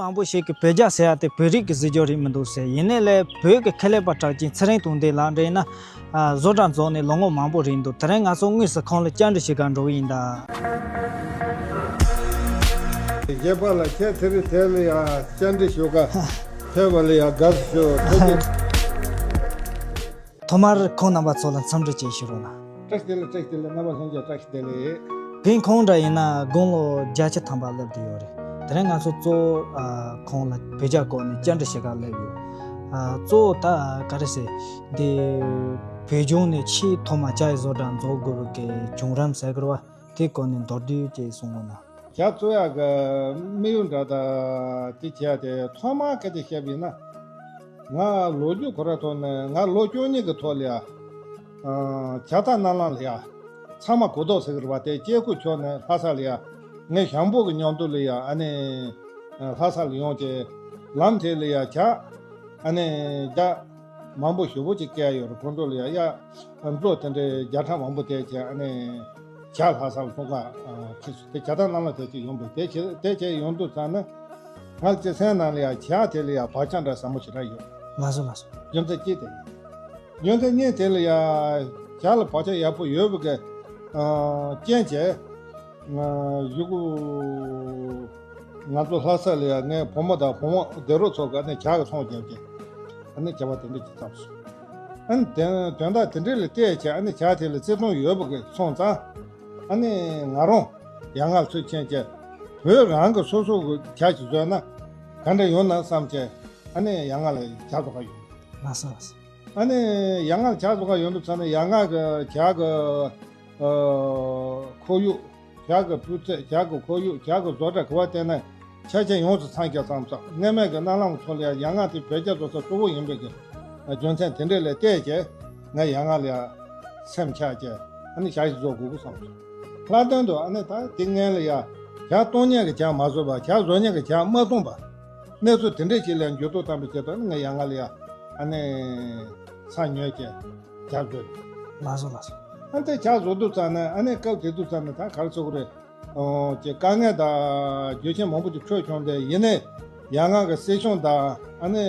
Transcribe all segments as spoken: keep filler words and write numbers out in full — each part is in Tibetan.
མང་པོ་ཞིག་གིས་བོད་རྒྱ་ཟེར་ཡ་དེ་བོད་རིགས་ཀྱི་ཟེར་རྒྱུ་རེད་མི་འདུག་ཟེར། ཡིན་ནའི་ལས་བོད་ཀྱི་ཁེ་ལས་པ་གྲགས་ཅན་ཚེ་རིང་དོན་ལྡན་ལགས་འདྲ་ཡིན་ན། ཨ། བཟོ་གྲྭ་འཛུགས་ནས་ལོ་ངོ་མང་པོ་རིང་འདུག། དེ་རིང་ང་ཚོ་དངོས་སུ་ཁོང་ལ་བཅར་འདྲི་བྱེད་གར་འགྲོ་གི་ཡིན་ད། རྒྱལ་པོ་ལགས། ཁྱེད་དེ་རིང་དེ་ལ་ཡ་བཅར་འདྲི་ཞུ་ག་ཕེབས་པ་ལ་ཡ་དགའ་བསུ་ཞུ། ཐུགས་རྗེ་ཆེ། ཐོག་མར་ཁོང་རྣམ་པ་ཚོ་ལ་འཚམས་འདྲི་བཅས་ཞུ་རོགས་གནང་། བཀྲ་ཤིས་བདེ་ལེགས། བཀྲ་ཤིས་བདེ་ལེགས། རྣམ་པ་ལྷན་རྒྱས་བཀྲ་ཤིས་བདེ་ལེགས། ཕིན་ཁོང་འདྲ་ཡིན་ན་དགུང་ལོ་བརྒྱད་ཅུ་ཐམ་པ་སླེབས་བསྡད་ཡོད་རེད། དེ་རིང་ང་ཚོ་གཙོ་བོ་ཨ་ཁོང་ལ་བོད་རྒྱ་སྐོར་ནས་བཅར་འདྲི་བྱེད་གར་སླེབས་ཡོད། ཨ་གཙོ་བོ་ད་ག་རེ་ཟེར། འདི་བོད་ལྗོངས་ནས་ཆེས་ཐོག་མ་ཇ་ཡི་བཟོ་གྲྭ་འཛུགས་དགོས་པའི་གི་བྱུང་རིམ་ཟེར་དགོས་རེད་བ། དེ་སྐོར་ནས་མདོར་བསྡུས་ཅིག་གསུང་རོགས་གནང་། ཇ་བཙུགས་ཡག་གི་དམིགས་ཡུལ་འདྲ་ད་དེ་བྱས་ཏེ་ཐོག་མ་སྐད་ཆ་བཤད་པ་ཡིན་ན། ང་ལོ་རྒྱུས་ཁོ་ར་ཐོག་ནས་ང་ལོ་བཅུ་གཉིས་ཀྱི་ཐོག་ལ་ཡ། ཇ་རྟ་ནང་ལ་ཡ། ཚང་མ་གོ་ཐོས་ཟེར་གི་རེད་བ། དེ་སྐྱེ་རྒུ་ཁྱོན་ནས་ལྷ་ས་ལ་ཡ། ངའི་ཞང་པོ་གི་མཉམ་དུ་ལ་ཡ་ཨ་ནི། ལྷ་ས་ལ་ཡོང་སྟེ། ལམ་དེ་ལ་ཡ་ཇ། ཨ་ནི་ཇ། མང་པོ་ཞེ་པོ་ཅིག་བསྐྱལ་ཡོད་རེད། ཁོང་ཚོ་ལ་ཡ་ཡ། མཛོ་དེ་འདྲའི་རྒྱ་ཕྲན་མང་པོ་དེ་བྱས་ཨ་ནི། ཇ་ལྷ་ས་ལ་འཐུང་ག་ཁྱེར་སོང་། དེ་ཇ་རྟ་ནང་ལ་དེ་ཅིག་ཡོང་པས། དེ་བྱས་དེ་བྱས་ཡོང་དུས་ཙང་ནི། ང་ཚོའི་སེམས་ནང་ལ་ཡ་ཇ་དེ་ལ་ཡ་བག་ཆགས་འདྲ་ཟབ་མོ་ཞེ་དྲག་ཡོད། ལགས་སོ་ལགས་སོ། རྒྱུ་མཚན་གཅིག་དེ་ཡིན། རྒྱུ་མཚན་གཉིས་དེ་ལ་ཡ། ཇ་ལ་བག་ཆགས་ཡག་པོ་ཡོད་པའི་གི། ཨ་རྐྱེན་བྱས། ང་གཞུག་གུ་ང་ཚོ་ལྷ་ས་ལ་ཡ་ངའི་བུ་མོ་དང་བུ་མོ་སྡེ་རོགས་ཚོ་གི་ཨ་ནི་ཇ་གི་ཚོང་བརྒྱབ་ཀྱི། ཨ་ནི་བྱ་བ་དེ་འདྲ་ཅིག་བརྩམས་སོང་། ཨ་ནི་དེ་དོན་དག་དེ་འདྲ་ལ་བལྟས་བྱས་ཨ་ནི་ཇ་དེ་ལ་བརྩི་མཐོང་ཡོད་པ་གི་སོང་ཙང་། ཨ་ནི་ང་རང་ཡ་ང་ཚུར་ཕྱིན་བྱས་བོད་རང་གི་སོ་སོ་གི་ཇ་ཞིག་བཟོས་ན་ག་འདྲ་ཡོང་ན་བསམ་བྱས་ཨ་ནི་ཡ་ང་ལ་ཇ་བཟོ་ག་ཡོང་། ལགས་སོ་ལགས་སོ། ཨ་ནི་ཡ་ང་ལ་ཇ་བཟོ་ག་ཡོང་དུས་ཙང་ནས་ཡ་ང་གི་ཇ་གི་ཨ་ཁོར་ཡུག་ཇ་གི་སྤུས་ཚད། ཇ་གི་ཁོར་ཡུག་ཇ་གི་བཟོ་གྲྭ་ག་པར་བལྟས་ན་ཆ་རྐྱེན་ཡོངས་སུ་ཚང་རྒྱ་ཙམ་ཙམ། སྔོན་མའི་གི་གནའ་ལམ་ཚོ་ལ་ཡ་ཡ་ང་དེ་བོད་ཇ་བཟོ་ས་གཙོ་བོ་ཡིན་པའི་གི་རྒྱུ་མཚན་དེ་འདྲ་ལ་བལྟས་བྱས་ངས་ཡ་ང་ལ་ཡ་སེམས་ཆགས་བྱས་ཨ་ནི་ཇ་ཞིག་བཟོ་དགོས་ཀྱི་བསམ་སོང་། ལྷག་དོན་དུ་ཨ་ནི་ད་དེ་སྔོན་ལ་ཡ་ཇ་བཏུང་མཁན་གི་ཇ་མ་བཟོས་པ། ཇ་བཟོ་མཁན་གི་ཇ་མ་བཏུང་པ། གནས་ཚུལ་དེ་འདྲ་ཞིག་ལ་འགྱུར་ལྡོག་བཏང་པའི་ཆེད་དུ་ཨ་ནི་ངས་ཡ་ང་ལ་ཡ་ཨ་ནི་ས་ཉོས་བྱས་ཇ་བཟོས། ལགས་སོ་ལགས་སོ། ཨ་ནི་ཇ་བཟོ་དུས་ཙང་ནས་ཨ་ནི་སྐབས་དེ་དུས་ཙང་ནས་ད་ག་རེ་ཟེར་དགོས་རེད། ཨོ་ཀྱི་དཀའ་ངལ་དང་རྒྱུ་རྐྱེན་མང་པོ་ཅིག་འཕྲད་བྱུང་སྟེ། ཡིན་ནའི་ཡ་ང་གི་སྲིད་གཞུང་དང་ཨ་ནི་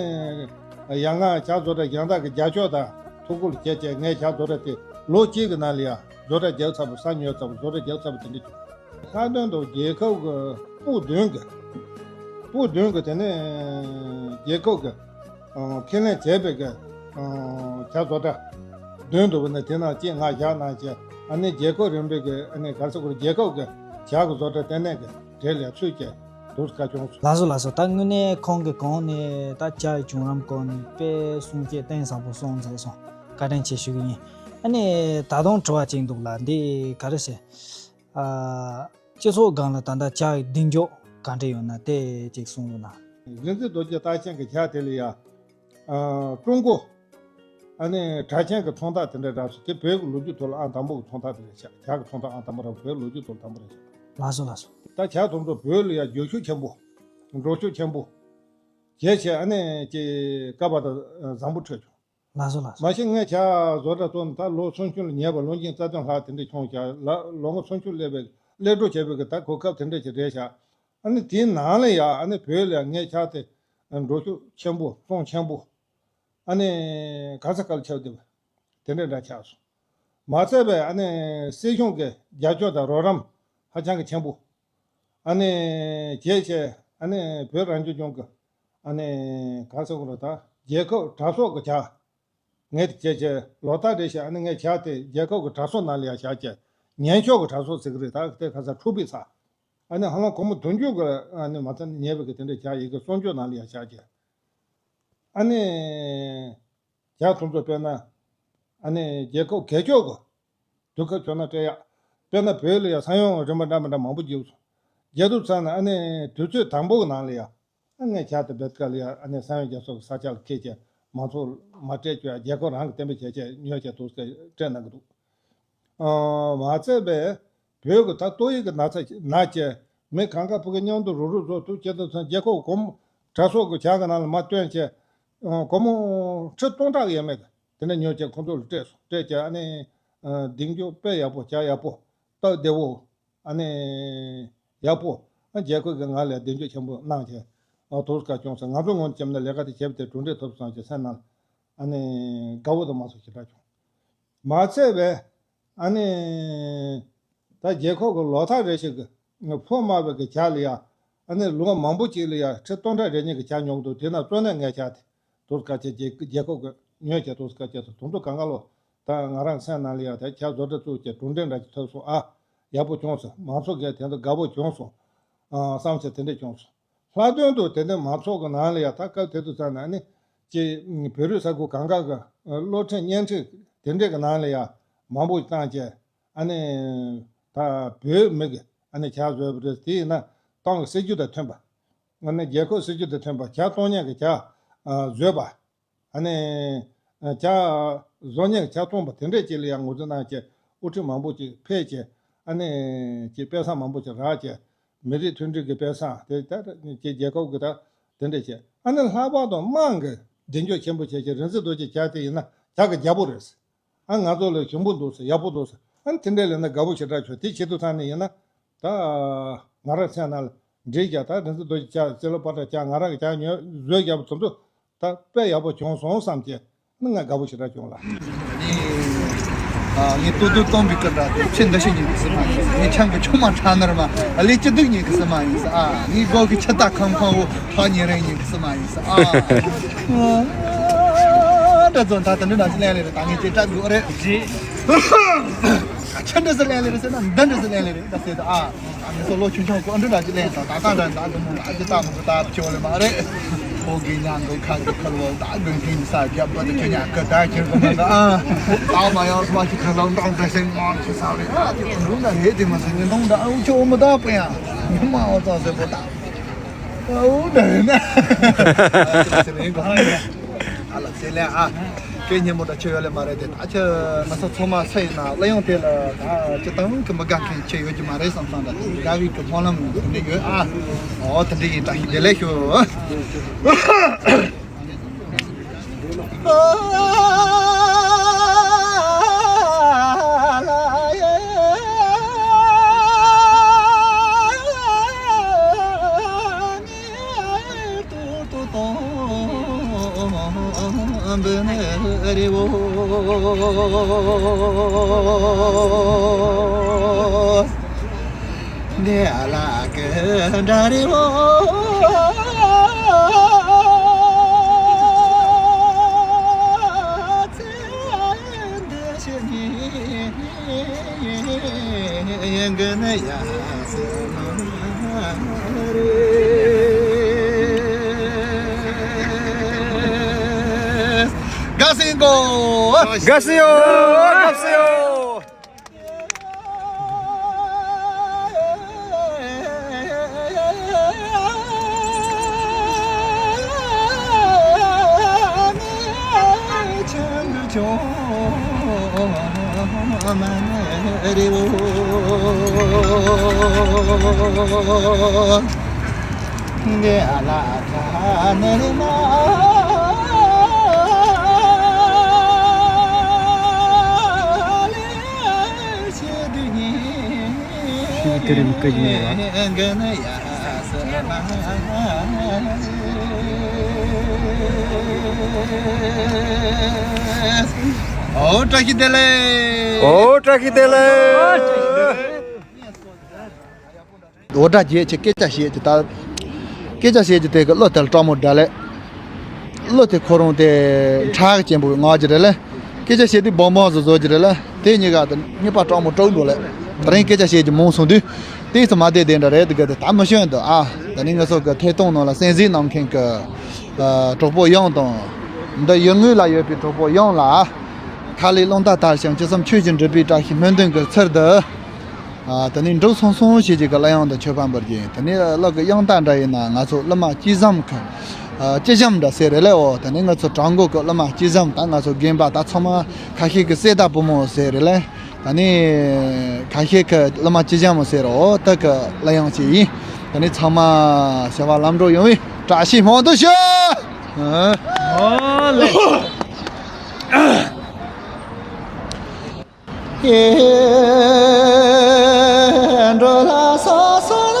ཡ་ང་ཇ་བཟོ་གྲྭ་གཞན་དག་གི་རྒྱབ་སྐྱོར་དང་ཐུགས་ཁུར་བྱས་བྱས་ངས་ཇ་བཟོ་གྲྭ་དེ་ལོ་གཅིག་གི་ནང་ལ་ཡ་བཟོ་གྲྭ་རྒྱག་ཚར་བ། ས་ཉོས་ཚར་བ། བཟོ་གྲྭ་རྒྱག་ཚར་བ་དེ་འདྲ་བྱུང་། ལྷག་དོན་དུ་རྒྱལ་ཁབ་ཀྱི་སྤུ་བདུན་གྱི་སྤུ་བདུན་གྱི་དེ་ནས་རྒྱལ་ཁབ་ཀྱི་ཨ་ཁས་ལེན་བྱས་པའི་གི་ཨ་ཇ་བཟོ་གྲྭ་བདུན་འདུག་པ་ནས་དེ་ནང་གཅིག་ང་བཞག་གནང་བྱས། ཨ་ནི་རྒྱལ་ཁབ་རིམ་པའི་གི་ཨ་ནི་ག་རེ་ཟེར་དགོས་རེད། རྒྱལ་ཁབ་ཀྱི་ཇ་གི་བཟོ་གྲྭ་ལྟེ་གནས་ཀྱི་གྲས་ལ་ཚུད་བྱས་འདུག་སེ་ཁ་བྱུང་སོང་། ལགས་སོ་ལགས་སོ། ད་དངོས་གནས་ཁོང་གི་གོང་ནས་ད་ཇ་ཡི་བྱུང་རིམ་སྐོར་ནས་དཔེ་གསུང་བཤད་གཏིང་ཟབ་པོ་གསུངས་མཛད་སོང་། བཀའ་དྲིན་ཆེ་ཞུ་གི་ཡིན། ཨ་ནི་ད་དུང་དྲི་བ་གཅིག་འདུག་ལ། འདི་ག་རེ་ཟེར། ཨ། སྤྱི་ཚོགས་སྒང་ལ་ད་ལྟ་ཇ་ཡི་གདེང་འཇོག་ག་འདྲ་ཡོད་ན་དེ་ཅིག་གསུང་རོགས་གནང་། རིག་འཛིན་རྡོ་རྗེ་རྟགས་ཅན་གྱི་ཇ་དེ་ལ་ཡ། ཨ། ཀྲུང་གོ། ཨ་ནི་གྲགས་ཅན་གྱི་ཚོང་རྟགས་དེ་འདྲ་རག་སོང་། དེ་བོད་ཀྱི་ལོ་རྒྱུས་ཐོག་ལ་ཨང་དང་པོ་གི་ཚོང་རྟགས་དེ་རེད་ཤག་ཇ་གི་ཚོང་རྟགས་ཨང་དང་པོ་རག་བོད་ཀྱི་ལོ་རྒྱུས་ཐོག་ལ་དང་པོ་རེད་ཤག་ལགས་སོ་ལགས་སོ། ད་ཇ་དེ་ཚོ་བོད་ལ་ཡ་རྒྱུ་ཤུགས་ཆེན་པོ། འགྲོ་ཤུགས་ཆེན་པོ། བྱས་བྱས་ཨ་ནི་ཅིག་སྐབས་བར་དུ་བཟང་པོ་འཕྲོད་བྱུང་། ལགས་སོ་ལགས་སོ། མ་གཞི་ངས་ཇ་བཟོ་གྲྭ་བཙུགས་ནས་ད་ལོ་སུམ་ཅུ་ལ་ཉེ་བ། ལོ་གཅིག་རྩ་དོན་ལྷག་དེ་འདྲ་བྱུང་ཤག་ལ་ལོ་ངོ་སུམ་ཅུ་སླེབས་པའི་སླེབས་འགྲོ་བྱས་པའི་གི་ད་གོ་སྐབས་དེ་འདྲ་ཅིག་རེད་ཤག་ཨ་ནི་དེའི་ནང་ལ་ཡ་ཨ་ནི་བོད་ལ་ཡ་ངས་ཇ་དེ་འགྲོ་ཤུགས་ཆེན་པོ། བཙོང་ཆེན་པོ། ཨ་ནི་ག་ས་ག་ལ་ཁྱབ་བསྡད་པ་དེ་འདྲ་འདྲ་ཆགས་སོང་། མ་ཚད་པའི་ཨ་ནི་སྲིད་གཞུང་གི་རྒྱབ་སྐྱོར་དང་རོགས་རམ་ཧ་ཅང་གི་ཆེན་པོ། ཨ་ནི་བྱས་བྱས་ཨ་ནི་བོད་རང་སྐྱོང་ལྗོངས་ཀྱི་ཨ་ནི་ག་རེ་ཟེར་དགོས་རེད། ད་རྒྱལ་ཁབ་དྲ་ཚོགས་ཀྱི་ཇ། ངས་དེ་བྱས་བྱས་ལོ་ལྟར་རེ་བཞིན་ཨ་ནི་ངས་ཇ་དེ་རྒྱལ་ཁབ་ཀྱི་དྲ་ཚོགས་ནང་ལ་ཡ་བཞག་བྱས། ཉན་ཤོག་གི་དྲ་ཚོགས་ཟེར་གི་རེད། ད་དེ་ག་ས་འཁྲུག་པའི་ས། ཨ་ནི་ཧ་ལམ་སྒོར་མོ་བདུན་ཅུ་གི་ཨ་ནི་མ་ཚད་ཉེ་བའི་གི་དེ་འདྲའི་ཇ་ཡི་གེ་གསོག་འཇོག་ནང་ལ་ཡ་བཞག་བྱས། ཨ་ནི། ཇ་དེ་ཚོ་དཔེར་ན། ཨ་ནི་རྒྱལ་ཁབ་སྒེར་སྐྱོང་གི་དུས་སྐབས་བྱུང་ན་སྤྲད་ཡག་དཔེར་ན་བོད་ལ་ཡ་ས་ཡོམ་རིམ་པ་འདྲ་མི་འདྲ་མང་པོ་བརྒྱབ་སོང་། བརྒྱབ་དུས་ཙང་ནས་ཨ་ནི་དུས་ཚོད་དང་པོ་གི་ནང་ལ་ཡ། ཨ་ངས་ཇ་དེ་བེད་ཀ་ལ་ཡ་ཨ་ནི་ས་ཡོམ་རྒྱབ་སོགས་ཀྱི་ས་ཆ་ལ་འཁྱེར་བྱས་མང་ཚོགས་མ་སྤྲད་རྒྱུ་ཡ། རྒྱལ་ཁབ་རང་གི་གཏན་འབེབས་བྱས་བྱས་ཉོས་བྱས་འདུག་སེ་སྤྲད་གནང་གི་འདུག། ཨ། མ་ཚད་པའི་བོད་ཀྱི་ད་ཏོག་དབྱིབས་ཀྱི་ན་ཚ་ན་བྱས་མི་གང་ག་ཕ་གི་མཉམ་དུ་རུག་རུག་བཟོ་ཐུབ་ཅེས་དང་མཚོན། རྒྱལ་ཁབ་སྒོར་མོ་དྲ་ཚོགས་ཀྱི་ཇ་གི་ནང་ལ་མར་བཏོན་བྱས། ཨ། སྒོར་མོ་ཁྲི་སྟོང་ཕྲག་ཡས་མས་གི་དེ་འདྲ་ཉོས་བྱས་ཁོང་ཚོ་ལ་སྤྲད་སོང་། སྤྲད་བྱས་ཨ་ནི། ཨ། གདེང་འཇོག་དཔེ་ཡག་པོ། ཇ་ཡག་པོ། སྟབས་བདེ་བོ། ཨ་ནི་ཡག་པོ། ཨ། རྒྱལ་ཁབ་ཀྱིས་ང་ལ་གདེང་འཇོག་ཆེན་པོ་གནང་བྱས། ཨ་དུས་སྐབས་བྱུང་སོང་། ང་ཚོ་ངོས་ནས་བྱས་ན་ལས་ཀ་དེ་བྱས་པ་དེ་གྲུབ་འབྲས་ཐོབ་སོང་ཅེས་སེམས་ནང་ཨ་ནི་དགའ་བོ་དང་མ་སོགས་ཞེ་དྲག་བྱུང་། མ་ཚད་པས་ཨ་ནི་ད་རྒྱལ་ཁབ་ཀྱི་ལོ་ཐག་རེ་ཞིག་གི་ཕོ་དམའ་བའི་གི་ཇ་ལ་ཡ་ཨ་ནི་ལོ་མང་པོ་ཅིག་ལ་ཡ་ཁྲི་སྟོང་ཕྲག་རེ་གཉིས་ཀྱི་ཇ་ཉོ་གི་འདུག་དེ་ན་གཙོ་གནད་ངའི་ཇ་དེ་དུས་སྐབས་ཅིག་རྒྱལ་རྒྱལ་ཁབ་ཀྱི་ཉོས་ཀྱི་དུས་སྐབས་ཅིག་སོང་། དུས་ཚོད་གང་ག་ལོ་ད་ང་རང་སེམས་ནང་ལ་ཡ་ད་ཇ་བཟོ་གྲྭ་བཙུགས་ཀྱི་གྲུབ་འབྲས་འདྲ་ཅིག་ཐོབ་སོང་། ཨ་ཡག་པོ་བྱུང་སོང་། མང་ཚོགས་ཀྱི་དེ་ཚོ་དགའ་པོ་བྱུང་སོང་། ཨ་བསམ་ཚུལ་དེ་འདྲས་བྱུང་སོང་། ལྷག་དོན་དུ་དེ་འདྲའི་མང་ཚོགས་ཀྱི་ནང་ལ་ཡ་ད་སྐབས་དེ་དུས་ཙམ་ན་ནི་ཅིག་བོད་རིགས་ས་ཁུལ་གང་ག་གི་སློབ་ཁྲིད་བརྙན་འཕྲིན་དེ་འདྲས་ཀྱི་ནང་ལ་ཡ་མང་པོ་བཏང་བྱས་ཨ་ནི་ད་བོད་མི་གི་ཨ་ནི་ཇ་བཟོས་པ་རེད། དེ་ཡིན་ན་ཏང་གི་སྲིད་ཇུས་དང་མཐུན་པ་ཨ་ནི་རྒྱལ་ཁབ་སྲིད་ཇུས་དང་མཐུན་པ་ཇ་གཏོང་མཁན་གྱི་ཇ་བཟོས་པ། ཨ་ནི་ཇ་བཟོ་མཁན་ཇ་བཙོང་པ་དེ་འདྲས་ཅིག་ལ་ཡང་ངོས་འཛིན་གནང་བྱས་དབུ་ཁྲིད་མང་པོ་ཅིག་ཕེབས་བྱས་ཨ་ནི་ཅིག་དཔེ་བཟང་མང་པོ་ཅིག་རག་བྱས་མི་རིགས་མཐུན་སྒྲིལ་གྱི་དཔེ་བཟང་དེ་ད་ཅིག་རྒྱལ་ཁབ་ཀྱི་ད་དེ་འདྲས་བྱས་ཨ་ནི་ལྷག་པར་དུ་དམངས་ཀྱི་མདུན་སྐྱོད་ཆེན་པོ་བྱས་བྱས་རིག་འཛིན་རྡོ་རྗེ་ཇ་དེ་ཡིན་ན་ཇ་གི་རྒྱལ་པོ་རེད། ཨ་ང་ཚོ་ལ་ཞིམ་པོ་འདུག་ཟེར། ཡག་པོ་འདུག་ཟེར། ཨ་ནི་དེ་འདྲས་ལས་ན་དགའ་པོ་ཞེ་དྲག་བྱུང་། དེ་བྱེད་དུས་ཙང་ནས་ཡིན་ན་ད་ང་རང་སེམས་ནང་ལ་འགྲིག་ཀྱང་ད་རིག་འཛིན་རྡོ་རྗེ་ཇ་ཙི་ལོ་པ་ཏྲ་ཇ་ང་རང་གི་ཇ་ཉོས་བཟོས་རྒྱག་པ་དེ་ཚོ་ད་དཔེ་ཡག་པོ་བྱུང་སོང་བསམ་གྱི་ཨ་ནི་ང་དགའ་པོ་ཞེ་དྲག་བྱུང་ལ། ཨ་ངས་ལྟོ་ལྡིར་གཏོང་བའི་སྐུ་འདྲ་དེ་ཕྱི་འདི་ཤི་ཉིན་གི་སྲིད་མ་ཡིན། ངས་ཆང་གི་ཆུང་མ་ཁྲ་ནར་མ་ཨ་ལས་ཅི་སྡུག་ཉིན་གི་སྲིད་མ་ཡིན་ཟེར། ཨ་ངས་སྒོ་གི་ཆུ་རྟ་ཁང་ཁང་བོ་ཐག་ཉེ་རིང་ཉིན་གི་སྲིད་མ་ཡིན་ཟེར། ཨ་འདྲ་ཚོ་ད་དེ་འདྲ་ན་ཅི་ལན་ལེ་རེད། ད་ངས་ཅི་སྐྲག་དགོས་རེད། ཆ་འདྲ་ཟེར་ལན་ལེ་རེད་ཟེར་ན་འདི་འདྲ་ཟེར་ལན་ལེ་རེད་ད་ཟེར་ད། ཨ་ཨ་ངེད་ཚོ་ལོ་ཆུང་ཆུང་གོ་འདྲ་འདྲ་ཅི་ལན་ད་ད་ད་འདྲ་ད་དུ་མོ་ད་ཅི་ད་མོ་ད་ཆོ་ལེ་མ་རེད། ཕོ་གི་ཉང་གི་ཁ་གི་ཁ་ལོ་ད་དགོན་ཁྱིམ་ས་རྒྱབ་པ་དུ་ཁྱོད་ཉག་གི་ད་ཁྱེར་གི་མ་ད། ཨ་ད་མ་ཡང་སུ་བ་ཅི་ཁ་ལོ་འདང་འདྲ་ཟེར་མ་ཁྱེར་ས་རེད། ཨ་ཅི་འདུག་ན་རེད་དེ་མ་ཟེར་ཉི་མཐོང་ད་ཨ་འུ་ཆོ་མོ་ད་པ་ཡང་ཉི་མ་འོ་ཙང་ཟེར་པོ་ད། ཨོ་ད་ཡིན་ན། ཨ་ལ་ཟེར་ལེ་ཨ། སྐད་སྙན་མོ་འདྲ་ཆེ་ཡོད་ལེ་མ་རེད་དེ་ད་ཆ་ང་ཚོ་ཚང་མ་ས་ཡིན་ན་གླུ་དབྱངས་དེ་ལ་ད་སྤྱི་བཏང་གི་མི་དགའ་མཁན་ཆེ་ཡོད་ཀྱི་མ་རེད་བསམ་བསམ་ད་དེ་དགའ་བའི་གི་སྨོན་ལམ་དེ་འདྲ་ཡོད་ཨ། ཨོ་དེ་འདྲ་ཡིན། བཀྲ་ཤིས་བདེ་ལེགས་ཞུ། དགའ་སེ་ཡོད། དགའ་སེ་ཡོད། ཨོ་བཀྲ་ཤིས་བདེ་ལེགས། ཨོ་བཀྲ་ཤིས་བདེ་ལེགས། འོ་ད་རྒྱས་ཀྱི་སྐད་ཆ་བཤད་ཀྱི་ད། སྐད་ཆ་བཤད་ཀྱི་དེ་གི་གླུ་དེ་ལ་སྤྲང་མོ་འདྲ་ལེ། གླུ་དེ་ཁོ་རང་དེ་ཁྲག་གི་ཅན་པོ་ངག་གི་རེད་ལེ། སྐད་ཆ་བཤད་དུས་སྦོམ་སྦོམ་བཟོ་བཟོ་གི་རེད་ལེ། དེ་གཉིས་ཀ་དེ་གཉིས་པ་སྤྲང་མོ་དཀྲུག་འགྲོ་ལེ། དེ་རིང་སྐད་ཆ་བཤད་ཀྱི་མང་སོང་དུས། དེ་ཚོ་མ་བསྡད་དེ་འདྲ་རེད་འདུག་གི་དེ་ད་མི་ཤོད་འདུག་ཨ། ད་ནི་ང་ཚོ་གི་ཐད་གཏོང་ནང་ལ་གསན་གཟིགས་གནང་མཁན་གི་གྲོགས་པོ་ཡོངས་དང་། འདི་ཡུལ་དངོས་ལ་ཡོད་པའི་གྲོགས་པོ་ཡོངས་ལ། ཁ་ལས་རླུང་རྟ་དར་ཞིང་ཅི་བསམ་ཆོས་ཀྱི་འགྲུབ་པའི་བཀྲ་ཤིས་སྨོན་འདུན་གྱི་ཚུལ་དུ། ཨ་དེ་ནས་འབྲུག་སོང་སོང་ཞེས་ཀྱི་གླུ་དབྱངས་དང་མཆོད་པ་འབུལ་གྱིན། དེ་ནས་གླུ་གི་དབྱངས་རྟ་འདྲ་ཡིན་ན་ང་ཚོ་གླུ་མ་སྐྱིད་འཇམ་གི་ཨ་སྐྱིད་འཇམ་འདྲ་ཟེར་རེད་ལེ། འོ་དེ་ནས་ང་ཚོ་བྲག་འགོ་གི་གླུ་མ་སྐྱིད་འཇམ་ད་ང་ཚོ་རྒན་པ་ད་ཚང་མ་ཁ་ཤས་ཀྱི་སྲས་དང་བུ་མོ་ཟེར་རེད་ལེ། ད་ནི་ཁ་ཤས་ཀྱི་གླུ་མ་སྐྱིད་འཇམ་མོ་ཟེར་རོ་ད་གི་གླུ་དབྱངས་ཅིག་ཡིན། ད་ནི་ཚང་མ་བྱ་བ་ལམ་འགྲོ་ཡོང་བའི་བཀྲ་ཤིས་སྨོན་འདུན་ཞུ། ཨོ་ལེ། འགྲོ་ལ་སོ་སོ་ལ།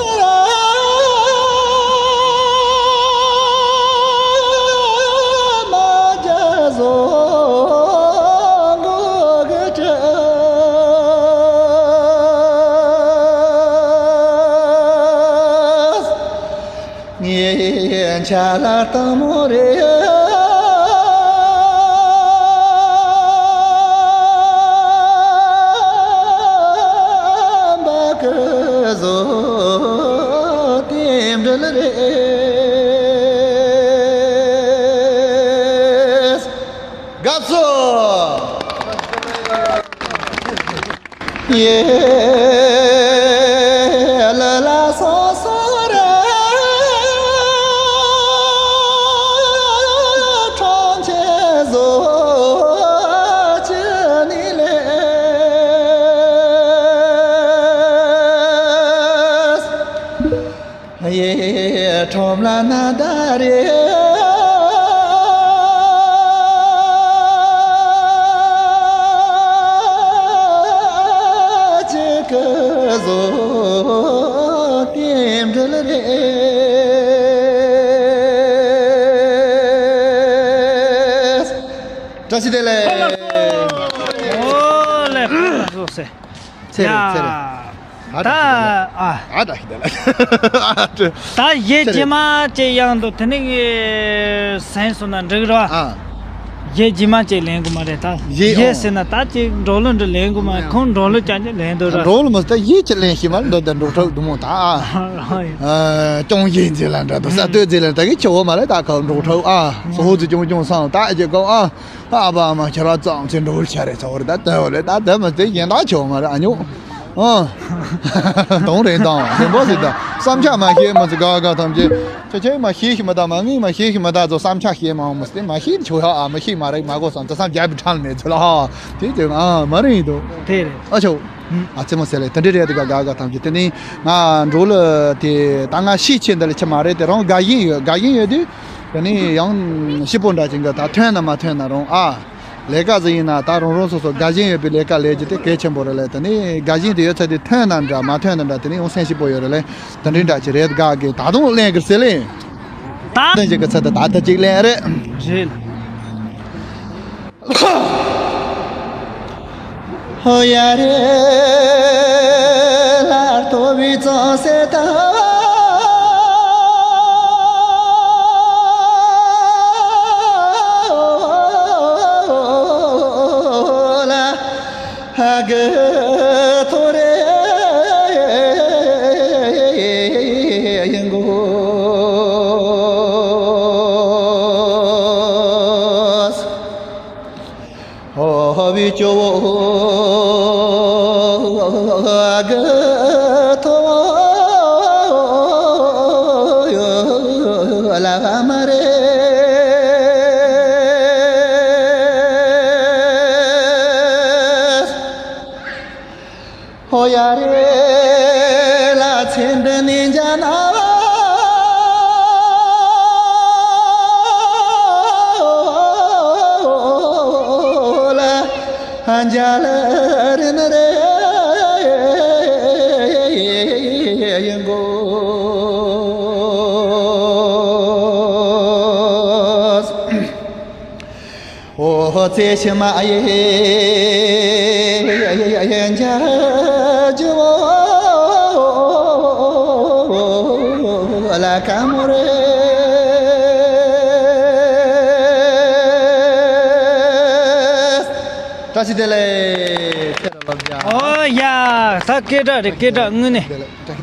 ཤ་ལ་སྟག་མོ་རེད། འབའ་ཀི་བཟོ་རྟེན་འབྲེལ་རེད། དགའ་བསུ། ཡེ་ལ་ལ་སོ་སོ་རེ། ཁྲོམ་ཆེ་བཟོ་ཅི་ནི་ལེ། ཡེ་ཁྲོམ་ལ་ན་ད་རེ། ཅི་ཀི་བཟོ་རྟེན་འབྲེལ་རེད། བཀྲ་ཤིས་བདེ་ལེགས། ཨོ་ལེ། ཚེ་རིང་། ཚེ་རིང་། ཡ། ད་ཨ། ཨ་ད་ཤི་ད་ལ། ད་གཞས་རྗེས་མ་ཅིག་ཡང་འདུག་དེ་ནི་ངས་གསན་སོང་ན་འགྲིག་རོ། ཨ། གཞས་རྗེས་མ་ཅིག་ལེན་དགོས་མ་རེད་ད། གཞས། གཞས་ཨོ། ཟེར་ན་ད་ཅིག་འབྲོག་གླུ་འདྲ་ལེན་དགོས་མ་རེད། ཁོང་འབྲོག་གླུ་ཅང་ཅང་ལེན་འདུག་ར། འབྲོག་གླུ་མ་ཟད་ད་གཞས་ཅིག་ལེན་ཤེས་མ་རེད་འདུག་ད་འབྲོག་ཕྲུག་འདུག་མོ་ད། ཨ། ཨ། སྐྱོང་གཞས་མཛད་ལ་འདྲ་འདུག་ས་སྟོད་མཛད་ལ་ད་གི་ཆེ་བོ་མ་རེད་ད་ཁ་འབྲོག་ཕྲུག་ཨ། སོ་ཧོ་ཙི་ཅུང་ཅུང་སང་ད་ཨ་ཅེ་གོ་ཨ། ཨ་ཕ་མ་ཁྱེད་རང་ཙམ་ཚེ་འགྲོ་བར་བྱ་རེད་ཚ་བར་ད་ལྟ་བ་རེད་ད་ལྟ་མ་ཚེ་གཞན་དག་ཆོག་མ་རེད་ཨ་ཉོ། ཨ། དོང་རེད་དང་རིན་པོ་ཟེར་ད་བསམ་འཆར་མ་ཤེས་མ་ཟེར་ག་ག་ཐམས་ཅད་ཁྱེད་ཁྱེད་མ་ཤེས་ཤི་མ་ད་མ་ངས་མ་ཤེས་ཤི་མ་ད་ཚོ་བསམ་འཆར་ཤེས་མ་འོང་མ་ཟེར་མ་ཤེས་ཆོག་ཡ་ཨ་མ་ཤེས་མ་རེད་མ་གོ་སང་ད་བསམ་རྒྱབ་པའི་ཁྲལ་མེད་ཚོད་ལ་ཧ་དེ་ཚོད་ཨ་མ་རེད་འདུག་དེ་རེད། ཨ་ཆོ། ཨ་ཙི་མོ་ཟེར་ལེ་དེ་འདྲ་རེད་དེ་ག་ག་ག་ཐམས་ཅད་དེ་ནི་ང་འགྲོ་ལ་དེ་ད་ང་ཤེས་ཆེ་འདི་ལ་ཆེ་མ་རེད་དེ་རང་དགའ་བཞིན་ཡོད་དགའ་བཞིན་ཡོད་དུས། དེ་ནི་ཡང་ཤི་པོ་འདྲ་ཅིག་གི་ད་ཐོན་ན་མ་ཐོན་ན་རུང་ཨ། ལས་ཀ་ཟིག་ཡིན་ན་ད་རང་རང་སོ་སོ་དགའ་བཞིན་ཡོད་པའི་ལས་ཀ་ལས་རྒྱུ་དེ་གལ་ཆེན་པོ་རེད་ལས་དེ་ནི་དགའ་བཞིན་དེ་ཡོད་ཚད་དེ་ཐོན་ན་འདྲ་མ་ཐོན་ན་འདྲ་དེ་ནི་ཡང་སེམས་ཤི་པོ་ཡོད་རེད་ལས་དེ་འདྲའི་འདྲ་ཅིག་རེད་དགའ་གི་ད་དུང་གླེང་གི་ཟེར་ལེ། ད་དོན་ཞིག་གི་ཚད་དེ་ད་ལྟ་ཅིག་གླེང་རེད། རེད། ཧོ་ཡ་རེ་ལ་ཏོ་བི་ཙོ་སེ་ཏ། ལ་ཧ་གི་ཐོ་རེ་ཡིན་གོ། ཧོ་བི་ཅོ་བོ་གི་ཐོ་ལ་མ་རེད། ཧོ་ཡ་རེ་ལ་ཚེ་འདི་ནས་འཇའ་ན་ལ་འཇའ་ལ་རིན་རེ་ཡིན་གོ། ཨོ་ཙེ་ཤི་མ་ཡེ་ཡེ་ཡེ་ཡེ་ཡེ་འཇའ་ཇུ་ལ་ཀ་མོ་རེ། བཀྲ་ཤིས་བདེ་ལེགས། ཨོ་ཡ། ད་སྐད་གྲགས་རེད་སྐད་གྲགས་དངོས་གནས།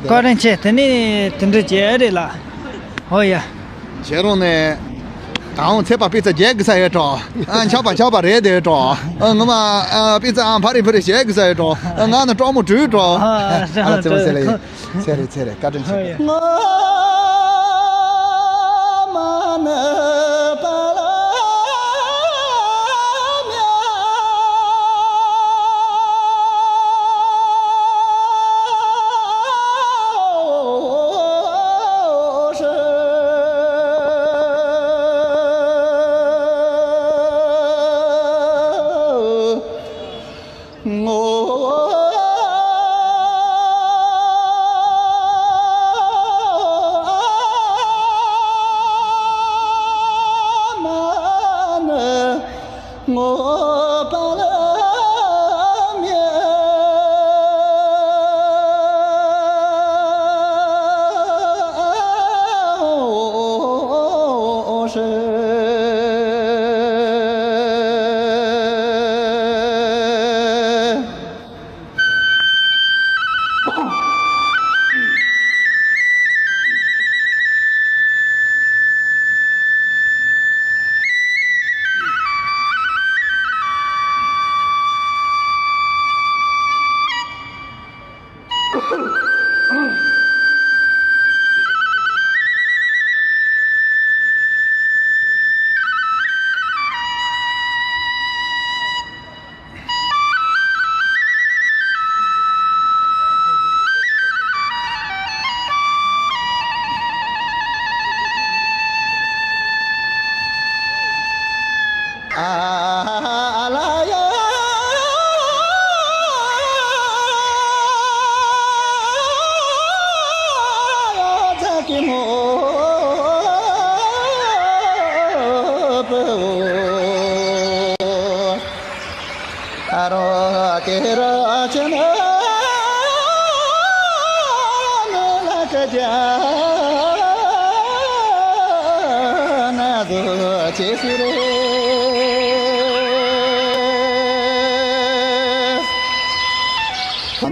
བཀའ་དྲིན་ཆེ། དེ་ནི་དེ་འདྲ་བྱས་རེད་ལ། ཧོ་ཡ། བྱས་རུང་ནས། ད་འོང་ཚེ་པ་པི་ཙ་རྒྱལ་གི་ས་ཡོད་འགྲོ། ཨ་འཆག་པ་འཆག་པ་རེད་དེ་འགྲོ། ཨ་ངོ་མ་ཨ་པི་ཙ་ཨ་ཕ་རི་ཕ་རི་བྱས་གི་ས་ཡོད་འགྲོ། ཨ་ང་ནི་གྲོགས་མོ་བྲུས་འགྲོ། ཨ་ཚེ་མ་ཟེར་ལ་ཡིན། ཚེ་རེད་ཚེ་རེད་བཀའ་དྲིན་ཆེ། ཧོ་ཡ། ང་མ་ནི་པ་ལ་མྱ།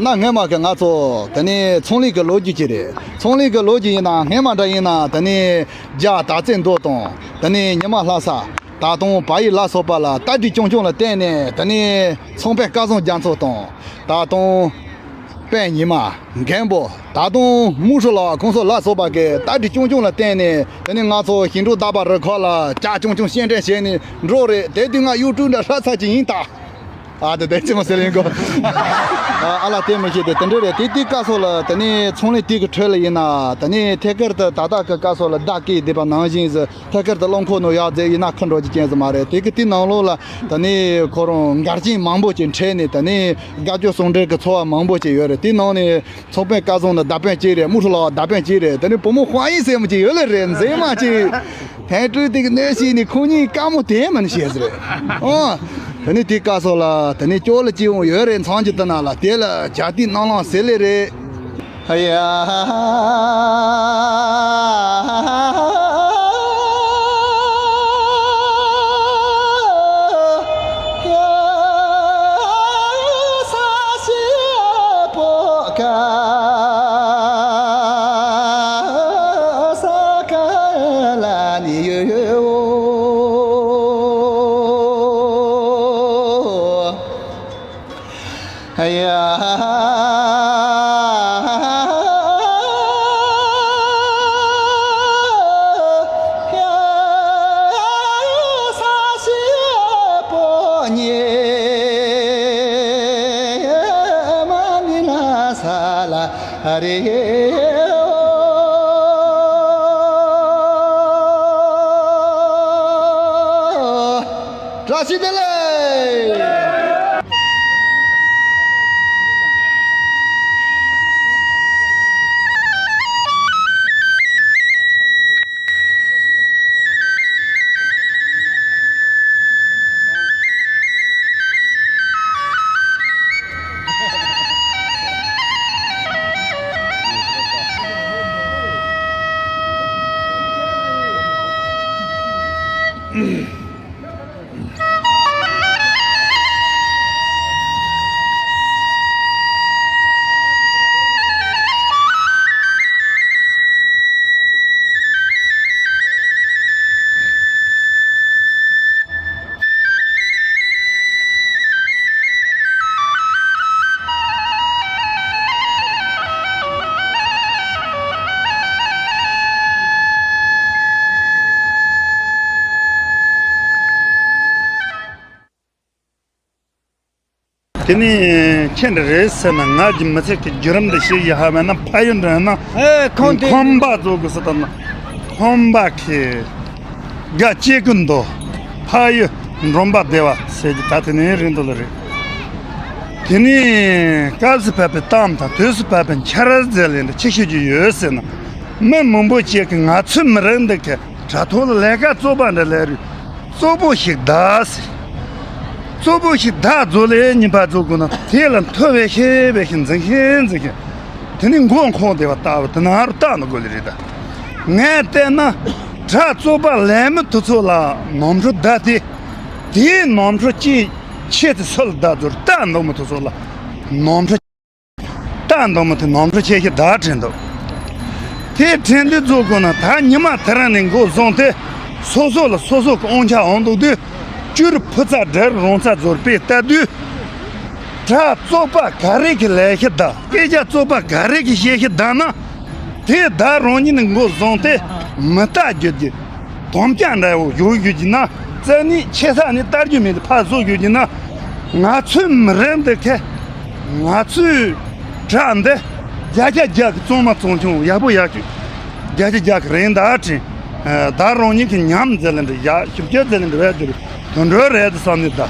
ན་སྔོན་མ་གི་ང་ཚོ་དེ་ནས་ཚོང་ལས་ཀྱི་ལོ་རྒྱུས་ཅིག་རེད། ཚོང་ལས་ཀྱི་ལོ་རྒྱུས་ཡིན་ན་སྔོན་མ་འདྲ་ཡིན་ན་དེ་ནས་རྒྱ་དར་རྩེ་མདོ་དང་དེ་ནས་ཉི་མ་ལྷ་ས། ད་དུང་བལ་ཡུལ་ལ་སོགས་པ་ལ་རྟ་དྲེལ་ཆུང་ཆུང་ལ་བརྟེན་ནས་དེ་ནས་ཚོང་དཔོན་སྐལ་བཟང་རྒྱ་མཚོ་དང་ད་དུང་དཔོན་ཉི་མ་མགོན་པོ། ད་དུང་དམུ་ཧྲི་ལགས་ཁོང་ཚོ་ལ་སོགས་པ་གི་རྟ་དྲེལ་ཆུང་ཆུང་ལ་བརྟེན་ནས་དེ་ནས་ང་ཚོ་ཞིང་འབྲོག་རྟ་པ་རུ་ཁག་ལ་ཇ་ཆུང་ཆུང་སྐྱེལ་འདྲེན་བྱས་ནས་འགྲོ་རེད། དེ་དུས་ང་གཡུ་ཀྲུང་འདྲ་ཧྲ་ཚ་ཅིག་ཡིན་ད། ཨ་དེ་དེ་ཅི་མ་ཟེར་ཡིན་གོ། ཨ་ལ་དེ་མི་ཤེས་དེ་དེ་འདྲ་རེད། དེ་དུས་སྐབས་སོགས་ལ་དེ་ནས་ཚོང་ལས་དེ་གི་ཁྲོད་ལ་ཡིན་ན་དེ་ནས་ཐད་ཀར་དུ་ད་ལྟ་གི་སྐབས་སོགས་ལ་བདག་གིས་བསྡད་པ་ནང་བཞིན་ཟེར། ཐད་ཀར་དུ་རླངས་འཁོར་ནང་ཡར་འཛེགས་ཡིན་ན་ཁུར་འགྲོ་རྒྱུ་ཅན་ཟིག་མ་རེད། དེ་གི་དེ་ནང་ལོགས་ལ་དེ་ནས་ཁོ་རང་འགལ་རྐྱེན་མང་པོ་ཅིག་འཕྲད་ནས་དེ་ནས་དགའ་སྐྱོ་ཟུང་འབྲེལ་གྱི་ཚོར་བ་མང་པོ་ཅིག་ཡོད་རེད། དེ་ནང་ནས་ཚོང་དཔོན་སྐལ་བཟང་ནི་མདའ་དཔོན་གཅིག་རེད། དམུ་ཧྲི་ལགས་མདའ་དཔོན་གཅིག་རེད། དེ་ནས་བུ་མོ་ཧྭ་ཡིན་ཟེར་མོ་ཅིག་ཡོད་ལེ་རེད། མཛེས་མ་ཅིག་ཐན་ཀྲུའུ་དེ་གི་གནས་ཤིག་ནི་ཁོ་གཉིས་དཀའ་མོ་དེ་མིན་ཤེས་ཟེར། ཨོ། དེ་ནས་དེ་སྐབས་སོགས་ལ་དེ་ནས་སྐྱོ་ལ་སྐྱིད་འོང་ཡོད་རེད། མཚམས་ཀྱི་དེ་ན་ལ་དེ་ལ་ཇ་དེ་སྣང་ལང་ཟེར་ལེ་རེད། བཀྲ་ཤིས་བདེ་ལེགས། དེ་ནས་ཁྱེད་འདྲ་རེད་ཟེར་ན་ང་གི་མི་ཚེ་གི་བརྒྱུད་རིམ་འདི་ཤེས་ཡི་ཧ་མེད་ན་ཕ་ཡུལ་འདྲ་ན། ཨེ་ཁོང་དེ་ཁོམ་པ་ཚོ་གི་སུ་དང་ན་ཁོམ་པ་ཁེ་དགའ་སྐྱེ་ཀུན་དོ་ཕ་ཡུལ་འགྲོམ་པ་བདེ་བ་ཟེར་གྱི་ད་དེ་ནས་རིང་དུ་ལ་རེད། དེ་ནས་སྐབས་སུ་བབས་པའི་གཏམ་དང་དུས་སུ་བབས་པའི་འཆར་ཟེར་ལེན་འདྲ་ཆེ་ཤོས་ཀྱི་ཡོད་ཟེར་ན་མི་མང་པོ་ཅིག་གི་ང་ཚོའི་མི་རིགས་འདི་གི་དྲ་ཐོག་ལ་ལས་ཀ་རྩོག་པ་འདྲ་ལས་རིགས། རྩོག་པོ་ཞིག་བདག་ཟེར། རྩོག་པོ་ཞིག་བདག་རྫོགས་ལས་ཉིན་པ་རྫོགས་དགོས་ན་དེ་ལ་མཐོ་བའི་ཤེས་པའི་ཤིང་འཛིན་ཤིང་འཛིན་ཤིང་། དེ་ནི་མགོ་འཁོར་བདེ་བ་ལྟ་བུ་དེ་ན་རུ་བཏགས་ན་དགོས་ལེ་རེད་ད། ངས་བལྟས་ན་དྲ་རྩོག་པ་ལས་མི་དེ་ཚོ་ལ་ནོར་འཁྲུལ་བདག་སྟེ། དེའི་ནོར་འཁྲུལ་ཅིག་ཆེད་དུ་སུ་ལ་བདག་རྫོགས་བཏགས་འདུག་མི་དེ་ཚོ་ལ་ནོར་འཁྲུལ། རྟ་འདོམ་མི་དེ་ནོར་འཁྲུལ་ཆེ་ཤོས་བདག་དྲན་འདུག་དེ་དྲན་དུས་རྫོགས་དགོས་ན་ད་ཉི་མ་དེ་རིང་ནས་འགོ་བཟུང་སྟེ་སོ་སོ་ལ་སོ་སོ་གི་དབང་ཆ་འོང་འདུག་དུས་སྐྱུ་རུ་ཕུ་ཚ་འདྲེ་རུ་རོང་ཚ་ཟུར་པས་ལྟ་དུས་དྲ་རྩོག་པ་ག་རེ་གི་ལས་ཤི་བདག་སྐད་ཆ་རྩོག་པ་ག་རེ་གི་བཤད་ཤི་བདག་ན་དེ་བདག་རང་ཉིད་ནས་འགོ་བཟུང་སྟེ་མི་རྟ་རྒྱུད་ཀྱི་དོམ་རྐྱང་འདྲ་བོ་ཡོད་རྒྱུ་ཀྱི་ན་རྩ་ནི་ཆེ་ས་ནི་ལྟ་རྒྱུ་མེད་དེ་ཕར་བཟོ་རྒྱུ་ཀྱི་ན་ང་ཚོའི་མི་རིགས་འདི་གས། ང་ཚོའི་བྲག་འདི་བརྒྱ་ཆ་བརྒྱ་གི་གཙང་མ་གཙང་ཆུང་ཡག་པོ་ཡག་ཤོས་བརྒྱ་ཆ་བརྒྱ་གི་རིན་བདག་བྲིན། ད་རང་ཉིད་ཀྱི་ཉམས་མཛད་ལ་འདྲ་ཡག་ཞིབ་དཔྱད་མཛད་ལ་འདྲ་བས་འདུག་དོན་འགྲོ་རེད་དུ་བསམ་ནས་ད།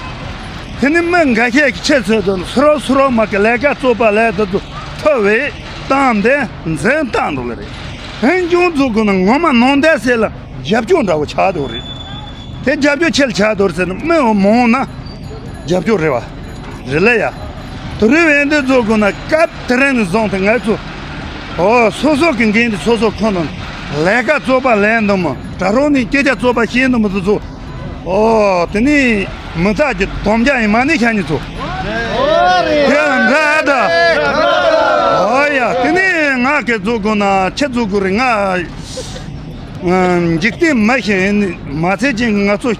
དེ་ནི་མི་འགའ་ཤས་ཀྱི་ཆེད་ཚོད་དུ་སུ་རོ་སུ་རོ་མ་གི་ལས་ཀ་རྩོག་པ་ལས་དུ་དུ་ཐོ་བས་བཏང་སྟེ་འཛིན་བཏང་འགྲོ་གི་རེད། འོན་ཀྱང་མཛུབ་གུ་ན་ངོ་མ་ནང་བསྟན་ཟེར་ལ་རྒྱབ་སྐྱོར་འདྲ་བོ་ཆགས་འདུག་རེད། དེ་རྒྱབ་སྐྱོར་ཆེ་ལ་ཆགས་འདུག་ཟེར་ན་མི་འོ་མང་ན་རྒྱབ་སྐྱོར་རེད་བ། རེད་ལ་ཡ། དུ་རུ་བས་འདི་བཟོ་དགོས་ན་སྐབས་དེ་རིང་ནས་བཟུང་སྟེ་ང་ཚོ། ཨོ་སོ་སོ་གི་འགན་དེ་སོ་སོ་ཁོ་ན་ལས་ཀ་རྩོད་པ་ལས་འདུག་མོ། གྲྭ་རོགས་ནས་སྐད་ཆ་རྩོད་པ་བཤད་འདུག་མོ་དེ་ཚོ། ཨོ་དེ་ནས་མི་ཚགས་ཀྱི་དོམ་རྒྱ་ཡིན་མ་ནི་ཁྱ་གཉིས་ཚོ། དེ་ལ་འདྲ་ད། ཨོ་ཡ་དེ་ནས་ང་གི་བཟོ་དགོས་ན་ཁྱེད་བཟོ་དགོས་རེད། ང་འཇིག་རྟེན་མ་ཤེས་ཡིན་མ་ཚད་ཀྱི་ང་ཚོ།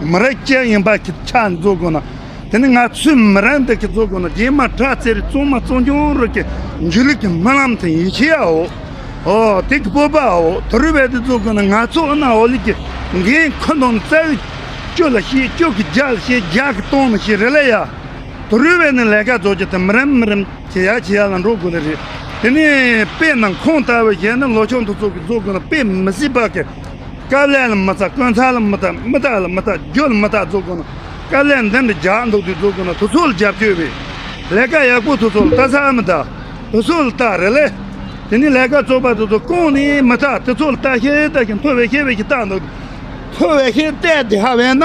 མི་རབས་ཅན་ཡིན་པ་གི་ཆ་མཛོད་དགོས་ན། དེ་ནི་ང་ཚོའི་མི་རབས་འདི་གི་མཛོད་དགོས་ན་རྗེས་མ་དྲག་རྩེ་རི་གཙང་མ་གཙང་རྐྱང་རུ་གི་འཇུ་ལུགས་ཀྱི་སྨོན་ལམ་དང་ཡིད་ཆེས་ཡའོ། ཨོ་དེ་གི་སྤོབས་པའོ། དུ་རུ་བས་དེ་མཛོད་དགོས་ན་ང་ཚོ་ཨ་ན་འོ་ལི་གི་འགན་ཁུར་འདོན་རྩ་བའི་སྐྱོ་ལ་ཤེས། སྐྱོ་གི་རྒྱ་ལ་ཤེས། རྒྱ་གི་སྟོང་ལ་ཤེས་རེད་ལ་ཡ། དུ་རུ་བས་ནི་ལས་ཀ་མཛོད་ཀྱི་དེ་མི་རབས་མི་རབས། བྱེད་ཡ་བྱེད་ཡ་ལ་འགྲོ་དགོས་ནི་རེད། དེ་ནས་དཔེར་ན་ཁོང་ལྟ་བུ་གཞན་ནི་ལོ་ཆུང་དེ་ཚོ་གི་བཟོ་དགོས་ན་དཔེ་མི་སྲིད་པ་གི། དཀའ་ལས་ལ་མི་ཚ། དཀོན་ཚ་ལ་མི་ཚ། མི་རྟག་ལ་མི་རྟག། རྒྱུ་ལ་མི་རྟག་བཟོ་དགོས་ན། དཀའ་ལས་འདི་འདྲ་རྒྱག་འདུག་དུས་བཟོ་དགོས་ན་དེ་ཚོ་ལ་རྒྱབ་སྐྱོར་བས། ལས་ཀ་ཡག་པོ་དེ་ཚོ་ལ་ལྟ་ས་མི་ལྟ། དེ་ཚོ་ལ་ལྟ་རེད་ལེ། དེ་ནས་ལས་ཀ་རྩོད་པ་དེ་ཚོ་གང་ནས་མི་ལྟ། དེ་ཚོ་ལ་ལྟ་ཤེས་ལྟ་ཤེས། མཐོ་བའི་ཤེས་བའི་ཤེས་ལྟ་འདུག་མཐོ་བའི་ཤེས་ལྟས་དེ་ཧ་བས་ན།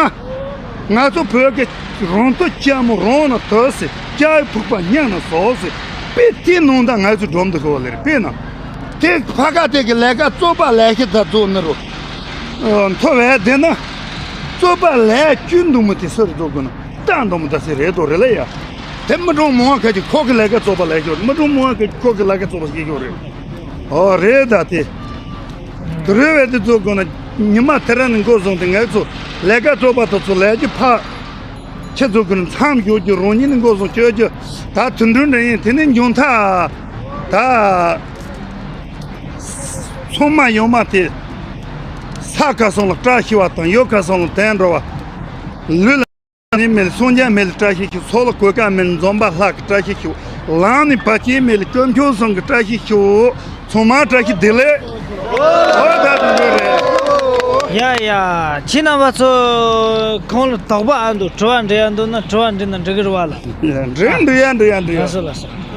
ང་ཚོ་བོད་ཀྱི་རང་དུ་ལྕགས་མོ་རང་ན་དོ་ཟེར། ལྕགས་ཕུག་པ་སྙིང་ན་ཟོ་ཟེར། དཔེ་དེ་ནང་ད་ང་ཚོ་སྒྲོམ་དུ་ཤོར་ལེར་དཔེ་ན། དེ་ཕ་ཁ་དེ་གི་ལས་ཀ་རྩོད་པ་ལས་ཤི་ད་རྩོད་ནི་རུ། མཐོ་བས་དེ་ན། རྩོད་པ་ལས་བཅུ་འདུག་མི་དེ་སུ་རེ་རྩོད་དགོས་ན་ལྟ་འདུག་མི་ད་སེ་རེད་དོ་རེད་ལ་ཡ། དེ་མི་གྲོང་མོ་ཁ་ཅིག་ཁོ་གི་ལས་ཀ་རྩོད་པ་ལས་ཤོར། མི་གྲོང་མོ་ཁ་ཅིག་ཁོ་གི་ལས་ཀ་རྩོད་པ་ཤེས་ཤོར་རེད། ཨོ་རེད་ད་དེ། དུ་རེ་བས་དེ་ཚོ་དགོས་ན་ཉི་མ་དེ་ར་ནས་འགོ་བཟུང་སྟེ་ངས་ཚོ་ལས་ཀ་རྩོད་པ་དེ་ཚོ་ལས་རྒྱུ་ཕ། ཁྱེད་ཚོ་ཀུན་མཚམས་སྦྱོར་རྒྱུ་རང་ཉིད་ནས་འགོ་བཟུང་སྤྱོད་རྒྱུ་ད་དུད་འགྲོ་འདྲ་ཡིན། དེ་ནས་མཇུག་མཐའ་ད་ཚང་མ་ཡོང་མ་དེ་ས་ཁ་སང་ལ་བཀྲ་ཤིས་པ་དང་ཡོ་ཁ་སང་ལ་དན་འགྲོ་བ་ལུས་ལ། ནི་མེད་སངས་རྒྱས་མེད་ལ་བཀྲ་ཤིས་ཤོག་སོགས་ལ་གོས་དཀར་མེད་འཛོམས་པ་ལྷ་གི་བཀྲ་ཤིས་ཤོག་ལམ་ནི་བར་ཆད་མེད་ལ་དཀོན་མཆོག་གསུམ་གི་བཀྲ་ཤིས་ཤོག་ཚང་མ་བཀྲ་ཤིས་བདེ་ལེགས། ཨོ་ད་དུ་འགྲོ་རེད། ཡ་ཡ། ཁྱེད་རྣམ་པ་ཚོ་ཁོང་ལ་དོགས་པ་ཨ་འདུག་དྲི་བ་འདྲི་ཡ་འདུག་ན་དྲི་བ་འདྲི་ན་འགྲིག་གི་རེད་བ་ལ། འདྲི་འདྲི་ཡ་འདྲི་ཡ་འདྲི་ཡ། ལགས་སོ་ལགས་སོ།